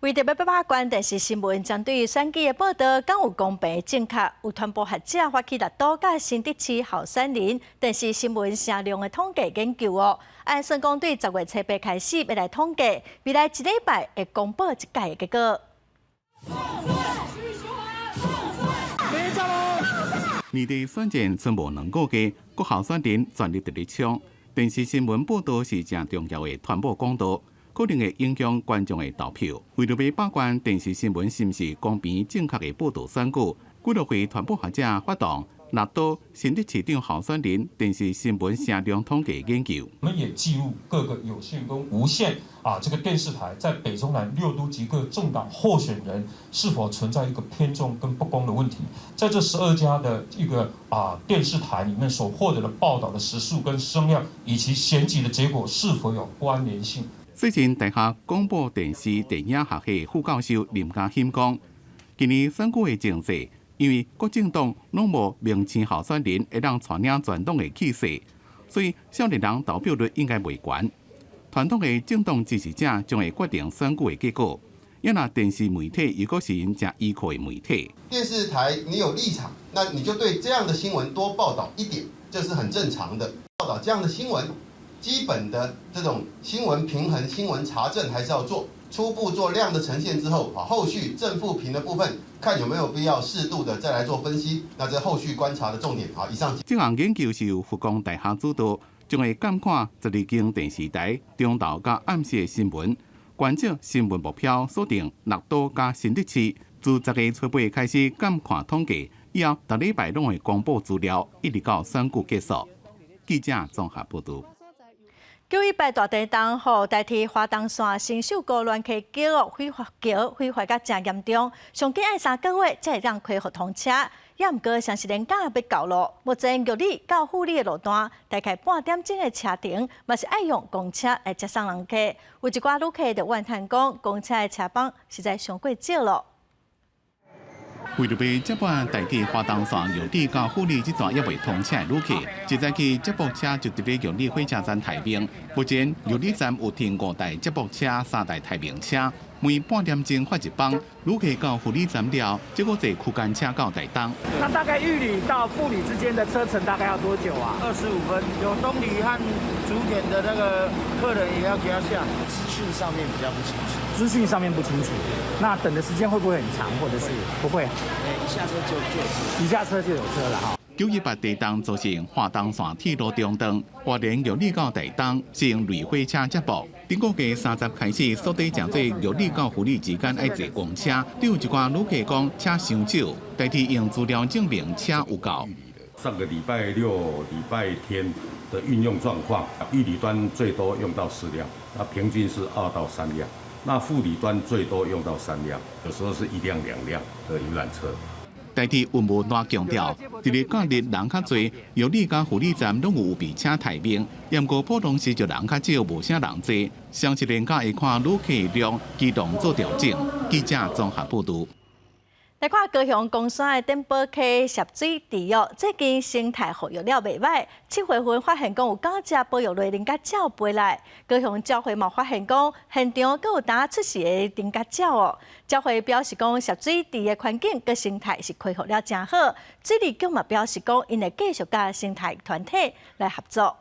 為著欲把關電視新聞針對選舉的報導，敢有公平正確？有傳播學者發起6都佮新竹市候選人電視新聞聲量的統計研究哦。按算講對10月7日開始欲來統計，未來一禮拜會公布一屆的結果。
年底選戰剩無兩個月，各候選人全力佇咧衝。電視新聞報導是誠重要的傳播管道，可能會影響觀眾的投票。為著欲把關電視新聞是毋是公平正確的報導選舉，舉國會傳播學者發動六都新竹市長候選人電視新聞聲量統計研究。
我們也記錄各個有線跟無線啊，這個電視台在北中南六都及各政黨候選人是否存在一個偏重跟不公的問題，在這12家的一個啊電視台裡面所獲得的報道的時數跟聲量，以及選舉的結果是否有關聯性？
世新大學廣播電視電影學系副教授林家興講，今年選舉的情勢，因為各政黨攏無明星候選人會當帶領全黨的氣勢，所以少年人投票率應該袂懸。傳統的政黨支持者將會決定選舉的結果。因為電視媒體又閣是𪜶誠依靠的媒體。
電視台你有立場，那你就對這樣的新聞多報道一點，這是很正常的。報道這樣的新聞，基本的這種新聞平衡、新聞查證還是要做。初步做量的呈現之後，啊，後續正負評的部分，看有沒有必要適度的再來做分析。那這後續觀察的重點啊，以上。
這項研究是由佛光大學主導，將會監看12間電視台中晝佮暗時的新聞，關注新聞目標鎖定六都佮新竹市，自10月初8開始監看統計，以後逐禮拜攏會公布資料，一直到選舉結束。記者綜合報導。
918大地震予台鐵花東線新秀姑巒溪橋毀壞橋毀壞甲誠嚴重，上緊愛3個月才會當恢復通車。也毋過，雙十連假欲到囉，目前玉里到富里的路段，大概半點鐘的車程，嘛是愛用公車來接送人客。有一寡旅客就怨嘆講，公車的車班實在傷過少囉。
為著欲接駁台鐵花東線玉里到富里這段猶未通車的旅客，一早起接駁車就佇咧玉里火車站待命。目前玉里站有停五台接駁車、三台待命車，每半點鐘發一班。旅客到富里站了，才閣坐區間車到台東。
那大概玉里到富里之間的車程大概要多久啊？25
分。有東里和竹田的那個客人也要給他下。
資訊上面比較不清楚。
資訊上面不清楚，那等的時間會不會很長，或者是不會？
一下車就就
一下車就有車了哈。
918地震造成花東線鐵路中斷，花蓮玉里到台東是用類火車接駁。頂個月30開始，鎖底誠濟玉里到富里之間愛坐公車，對有一寡旅客講車傷少，台鐵用資料證明車有夠。
上個禮拜六、禮拜天的運用狀況，玉里端最多用到4輛，那平均是2到3輛。那富里端最多用到三輛，有時候是一輛兩輛的遊覽車。
台鐵運務單強調，佇咧假日人較濟，玉里佮富里站攏有預備車待命。毋過普通時就人較少，無啥人坐。雙十連假會看旅客量，機動做調整。記者綜合報導。
來看高雄岡山的點寶溪澀水池哦，最近生態復育了袂䆀。7月份發現講有九隻保育類菱角鳥飛來，高雄鳥會嘛發現講現場閣有當出世的菱角鳥哦。鳥會表示講澀水池的環境佮生態是恢復了誠好。水利局嘛表示講，𪜶會繼續佮生態團體來合作。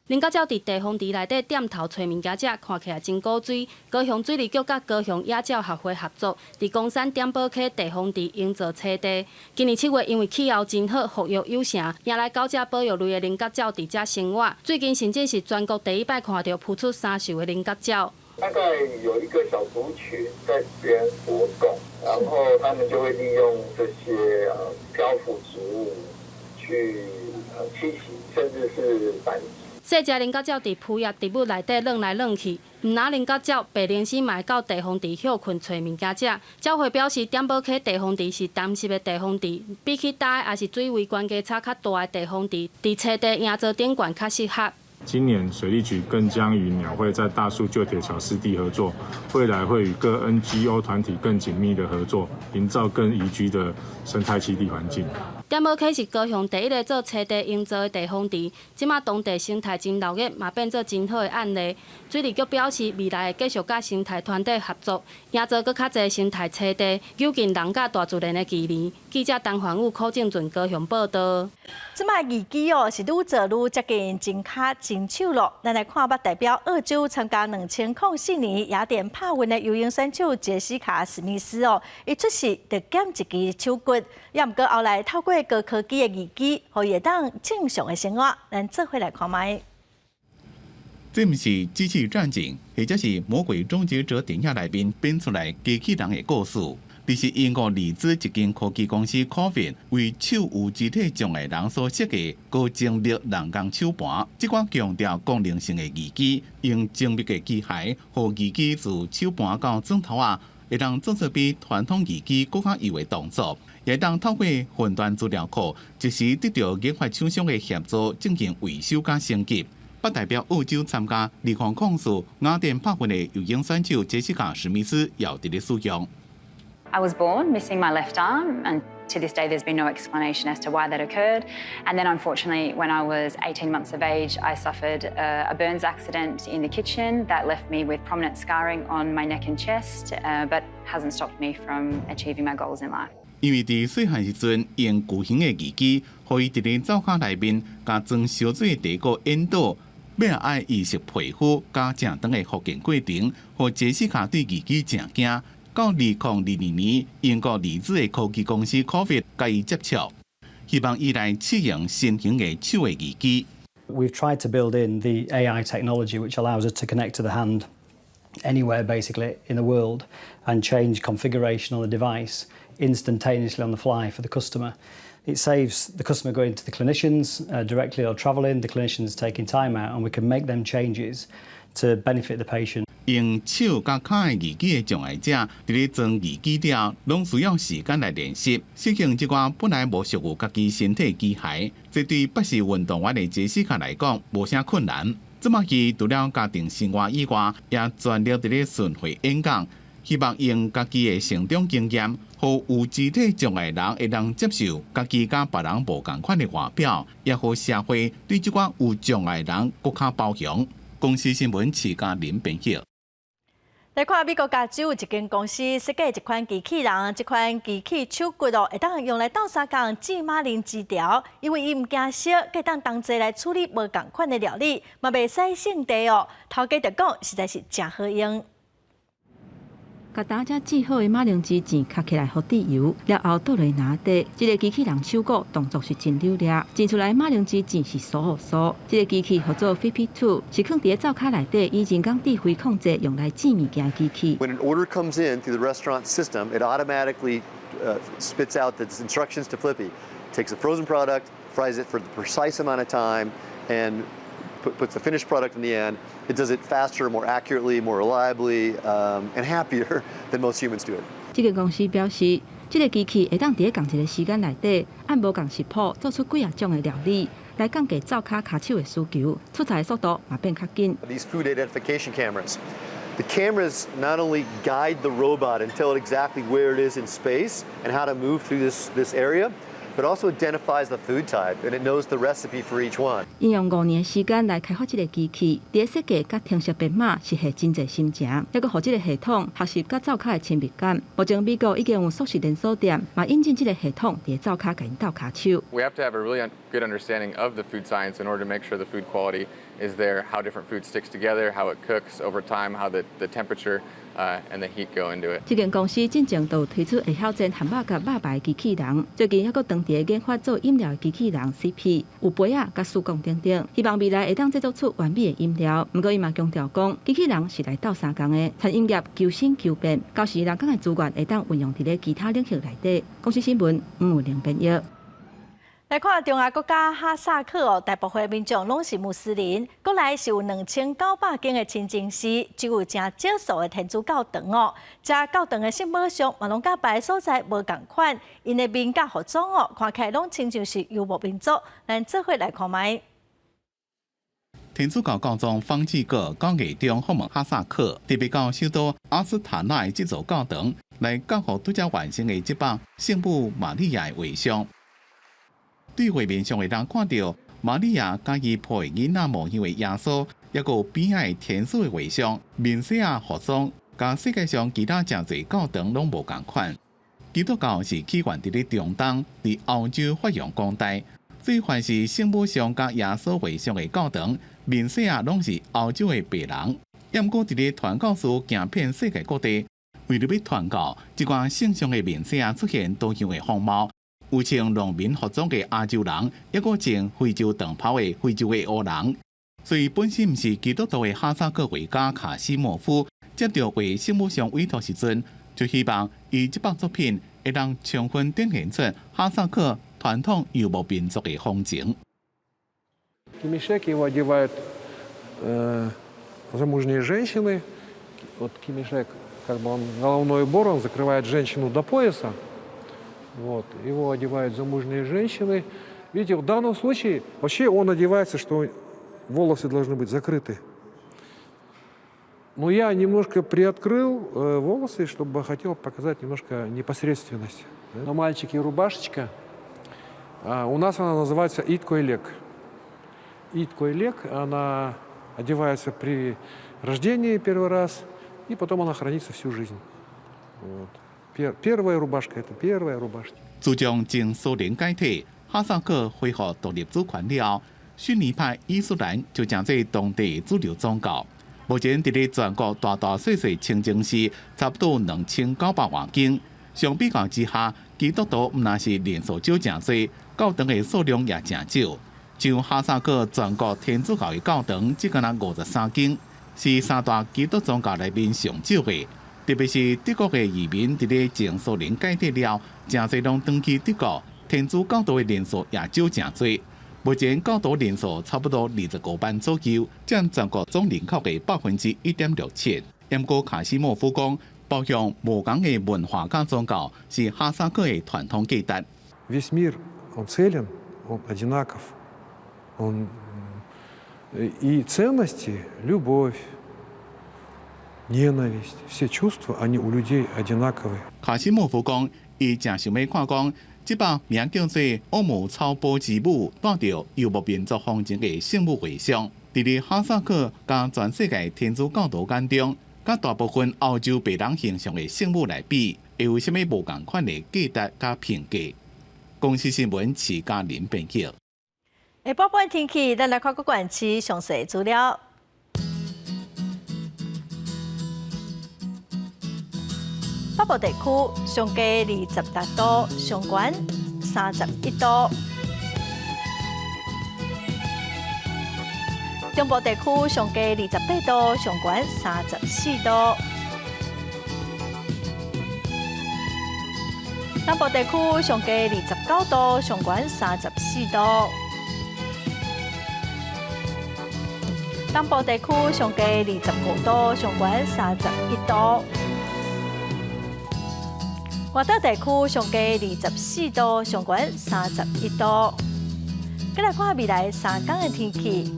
菱角鳥佇地方池內底點頭揣物件食，看起來真古錐。高雄水利局佮高雄野鳥學會合作，佇岡山點寶溪地方池營造棲地。今年7月，因為氣候真好，復育有成，迎來九隻保育類的菱角鳥佇遮生活。最近甚至是全國第一擺看著孵出三獸的菱角鳥。
大概有一個小族群在這邊活動，然後他們就會利用這些漂浮植物去棲息，甚至是繁殖。
細隻菱角鳥佇浮葉植物內底轉來轉去，毋但菱角鳥，白鷺鷥嘛會到地方池歇睏揣物件食。鳥會表示，點寶溪地方池是乾濕的地方池，比起焦的抑是水位懸低差較大的地方池，佇棲地營造頂懸較適合。
今年水利局更將與鳥會在大樹舊鐵橋濕地合作，未來會與各 NGO 團體更緊密的合作，營造更宜居的生態棲地環境。
點寶溪是高雄第一个做棲地營造的地方池，這馬當地生態真鬧熱，嘛變做真好的案例。水利局表示，未來會繼續佮生態團體合作，營造閣較濟生態棲地，友近人佮大自然的距離。記者陳環武、柯正俊高雄報導。
這擺義肢哦，是愈做愈接近真跤真手囉。咱來看，捌代表澳洲參加2004年雅典帕運的游泳選手傑西卡史密斯哦，伊出世就減一支手骨，也毋過後來透過高科技的義肢，予伊會當正常的生活。咱做伙來看覓。
這毋是機器戰警，或者是魔鬼終結者電影內面變出來機器人的故事。這是英國利茲一間科技公司 Corvin 為手有肢體障礙人所設計高精密人工手盤。這款強調功能性的義肢，用精密的機械，予義肢自手盤到指頭仔，會當做出比傳統義肢閣較幼的動作，也會當透過雲端資料庫，即時得到研發廠商的協助，進行維修佮升級。不代表澳洲參加2004雅典帕運的游泳選手傑西卡·史密斯也佇咧使用。
I was born missing my left arm, and to this day, there's been no explanation as to why that occurred. And then, unfortunately, when I was 18 months of age, I suffered a burns accident in the kitchen that left me with prominent scarring on my neck and chest, but hasn't stopped me from achieving my goals in life.
因為佇細漢時陣用巨型的義肢，予伊佇咧灶跤內面共裝燒水的茶壺引導，欲愛意識皮膚佮正長的復健過程，予傑西卡對義肢誠驚。到2022年，英國利茲的科技公司 Corvin 共伊接觸，希望伊來試用新型的手的義肢。
We've tried to build in the AI technology, which allows us to connect to the hand anywhere basically in the world and change configuration on the device instantaneously on the fly for the customer. It saves the customer going to the clinicians directly or travelling, the clinicians taking time out, and we can make them changes to benefit the patient.
用手佮跤的義肢的障礙者，佇咧裝義肢了，攏需要時間來練習。適應這寡本來無屬於家己身體機械，這對不是運動員的傑西卡來講，無啥困難。這馬伊除了家庭生活以外，也全力佇咧巡迴演講，希望用家己的成長經驗，予有肢體障礙人會當接受家己佮別人無仝款的外表，也予社會對這寡有障礙人閣較包容。公視新聞徐嘉玲編譯。
來看美國加州有一間公司設計一款機器人，這款機器手骨哦，會當用來鬥相共煎馬鈴薯條，因為伊毋驚燒，會當同齊來處理無仝款的料理，嘛袂使省地哦。頭家就講，實在是誠好用。
共焦才煎好的馬鈴薯糋較起來予滴油，了後倒落籃底。這個機器人手骨動作是真流利，煎出來馬鈴薯糋是酥酥。這個機器號做 Flippy 2，是囥佇咧灶跤內底，以人工智慧控制用來煎物件的機器。
When an order comes in through the restaurant system, it automatically spits out the instructions to Flippy. Takes a frozen product, fries it for the precise amount of time, and puts the finished product in the end. It does it faster, more accurately, more reliably, and happier than most humans do it.
這間公司表示，這個機器會當佇咧仝一個時間內底，按無仝食譜做出幾仔種的料理，來降低灶跤跤手的需求，出菜的速度嘛變較緊。
These food identification cameras. The cameras not only guide the robot and tell it exactly where it is in space and how to move through this area, but also identifies the food type and it knows the recipe for each one.
𪜶用5年的時間來開發這個機器，佇咧設計佮程式編碼是下真濟心情，猶閣予這個系統學習佮灶跤的親密感。目前美國已經有速食連鎖店嘛引進這個系統，佇咧灶跤共𪜶鬥跤手。
We have to have a really good understanding of the food science in order to make sure the food quality is there, how different food sticks together, how it cooks over time, how the temperature and the heat go into it.
這間公司進前就有推出會曉煎漢堡佮肉排的機器人，最近猶閣當佇咧研發做飲料的機器人 CP，有杯仔佮欶管等等，希望未來會當製作出完美的飲料。毋過伊嘛強調講，機器人是來鬥相共的，餐飲業求新求變，到時人工的資源會當運用佇咧其他領域內底。公視新聞吳文玲編譯。
來看中亞國家哈薩克哦，大部分民眾攏是穆斯林，國內是有2900間的清真寺，只有誠少數的天主教堂哦。這教堂的聖母像嘛攏佮別所在無仝款，𪜶的面佮服裝哦，看起來攏親像是遊牧民族。咱做伙來看覓。
天主教教宗方濟各9月中訪問哈薩克，特別到首都阿斯塔納的這座教堂來交予拄才完成的這幅聖母瑪利亞的畫像。對畫面上的人看著瑪利亞佮伊抱的囡仔模樣的耶穌，猶閣有邊仔的天使的畫像，面紗仔服裝，佮世界上其他誠濟教堂攏無仝款。基督教是起源佇咧中東，佇歐洲發揚光大。所以凡是聖母像佮耶穌畫像的教堂，面紗仔攏是歐洲的白人。猶毋過佇咧傳教士行遍世界各地，為著欲傳教，這寡聖像的面紗仔出現多樣的風貌。有穿農民服裝的亞洲人，抑閣穿非洲長袍的非洲的黑人。所以本身毋是基督徒的哈薩克畫家卡西莫夫，接著畫聖母像委託時陣，就希望伊這幅作品會當充分展現出哈薩克傳統遊牧民族的風情。
Кимешек его одевают замужние женщины. Вот кимешек, как бы он головной убор, он закрывает женщину до пояса. Вот, его одевают замужние женщины. Видите, в данном случае вообще он одевается, что волосы должны быть закрыты. Но я немножко приоткрыл волосы, чтобы хотел показать немножко непосредственность. На мальчике рубашечка. А у нас она называется ит көйлек. Ит көйлек, она одевается при рождении первый раз, и потом она хранится всю жизнь. Вот. Первая рубашка – это первая рубашка.
自從前蘇聯解體，哈薩克恢復獨立主權了後，遜尼派伊斯蘭就成做當地主流宗教。目前佇咧全國大大細細清真寺差不多2900外間。相比較之下，基督徒毋但是人數少誠濟，教堂的數量也誠少。像哈薩克全國天主教的教堂只敢若53間，是三大基督宗教內面上少的。特別是德國的移民佇咧前蘇聯解體了，誠濟攏轉去德國，天主教徒的人數也少誠濟。目前教徒人數差不多25萬左右，佔全國總人口的1.67%。毋過卡西莫夫講，包容無仝的文化佮宗教是哈薩克的傳統價值。
Весь мир он целен, он одинаков, он и ценности, любовь, ненависть, все чувства, они у людей одинаковые。
卡西莫夫講，伊誠想欲看講，這幅名叫做《奧姆草坡之母》帶著遊牧民族風情的聖母畫像，佇咧哈薩克佮全世界天主教徒眼中，佮大部分歐洲白人形象的聖母來比，會有啥物無仝款的價值佮評價？公視新聞徐嘉玲編輯。
下晡半天氣，咱來看各縣市詳細資料。北部地區上低26度，上懸31度；中部地區上低28度，上懸34度；南部地區上低29度，上懸34度；東部地區上低25度，上懸31度。外島地區上低24度，上懸31度。再來看未來3天的天氣。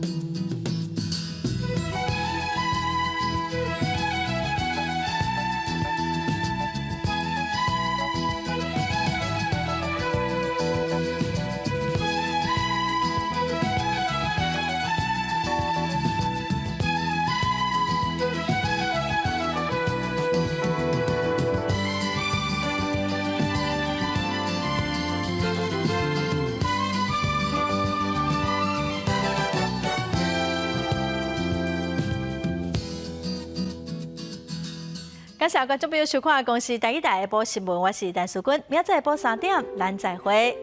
感謝觀眾朋友收看《公視台語台》下晡新聞，我是陳淑君，明仔載下晡3點，咱再會。